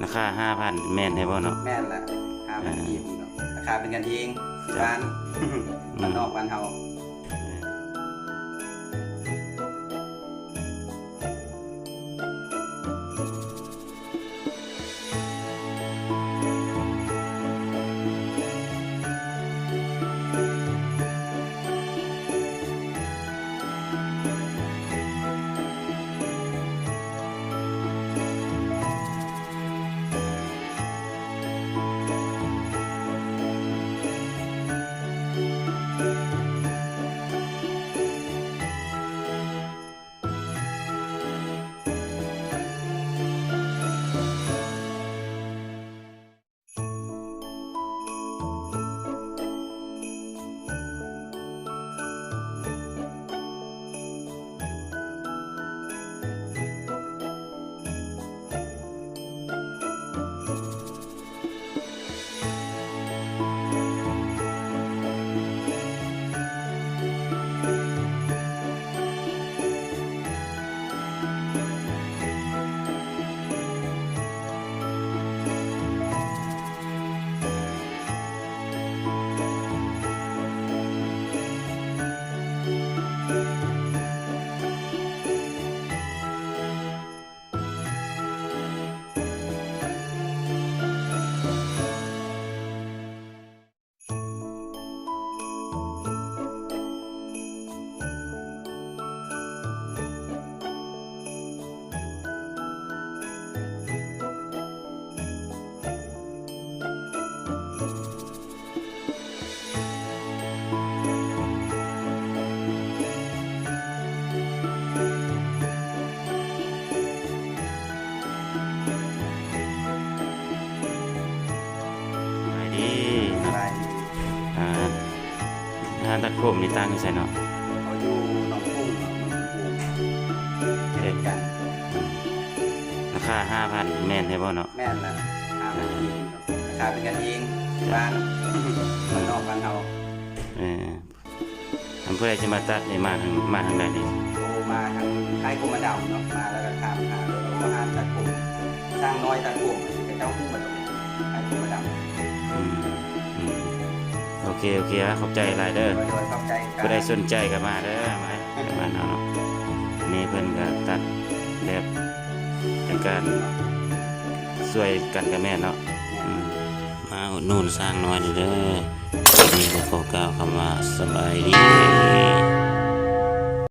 ລາຄາຫ້າພັນ ແມ່ນແທ້ບໍ່ເນາະ? ແມ່ນລະ ຫ້າພັນ ອ່າ ກີບເນາະ ລາຄາເປັນກັນເອງ ເຈົ້າ ບ້ານ ອືມ ບ້ານນອກບ້ານເຮົາ. ສະບາຍດີ ສະບາຍດີ. ອ່າ ຮ້ານຕັດຜົມນີ້ຕັ້ງຢູ່ໃສເນາະ? ເຮົາຢູ່ໜອງກຸ້ງເນາະ ໜອງກຸ້ງ ເອີ ລາຄາຫ້າພັນ ແມ່ນແທ້ບໍ່ເນາະ? ແມ່ນລະ ຫ້າພັນ ອ່າ ກີບເນາະ ລາຄາເປັນກັນເອງ ເຈົ້າ ບ້ານ ບ້ານນອກບ້ານເຮົາ. ເອີ ອັນຜູ້ໃດຊິມາຕັດນີ້ ມາທາງ ມາທາງໃດນີ້? ໂອ້ ມາທາງຄ້າຍກົມມະດຳເນາະ ມາແລ້ວກໍຖາມຫາເລີຍ ໂອ້ ຮ້ານຕັດຜົມ ຊ່າງນ້ອຍຕັດຜົມ ເຂົາເຈົ້າຮູ້ໝົດ ຄ້າຍກົມມະດຳ. ອືມ ອືມ ໂອເຄ ໂອເຄ ຂອບໃຈຫຼາຍເດີ. ໂດຍ ໂດຍ ຂອບໃຈ. ຜູ້ໃດສົນໃຈກໍມາເດີ ມາ ມາເນາະ. ນີ້ເພິ່ນກໍຕັດແບບເປັນການຊ່ວຍກັນກໍແມ່ນເນາະ. ແມ່ນ ອືມ ມາອຸດໜູນຊ່າງນ້ອຍເດີ. ນີ້ກໍຂໍກ່າວຄຳວ່າສະບາຍດີ.